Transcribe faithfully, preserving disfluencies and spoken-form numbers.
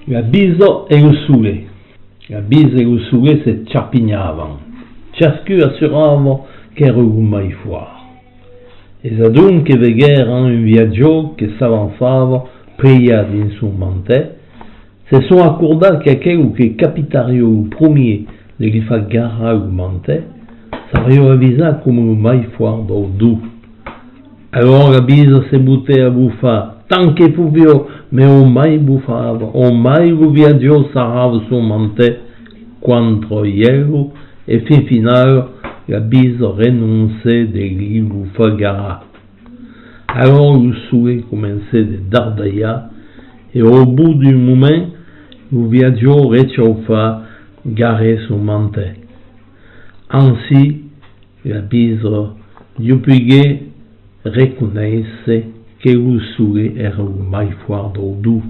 La bisa e lo solet. La bisa e lo solet se charpinhavan. Chascun assurava qu'èra lo mai fòrt. Es adonc que veguèran un viatjòr que s'avançava, pleiat dins son mantèl. Se son acordats qu'aquelu que capitariá lo promier de li far garar lo mantèl, sariá avisat coma lo mai fòrt dau dos. Alòr la bisa se botèt a bufar tant que poviá, mès au mai bufava, au mai lo viatjòr sarrava son mantèl contra elu e fin finala la bisa renoncèt de li lo far garar. Alòr lo solet comencèt de dardalhar e au bot d'un moment lo viatjòr rechaufat garèt son mantèl. Ansin, la bisa dieu poguèt reconéisser que lo solet èra lo mai fòrt dau dos.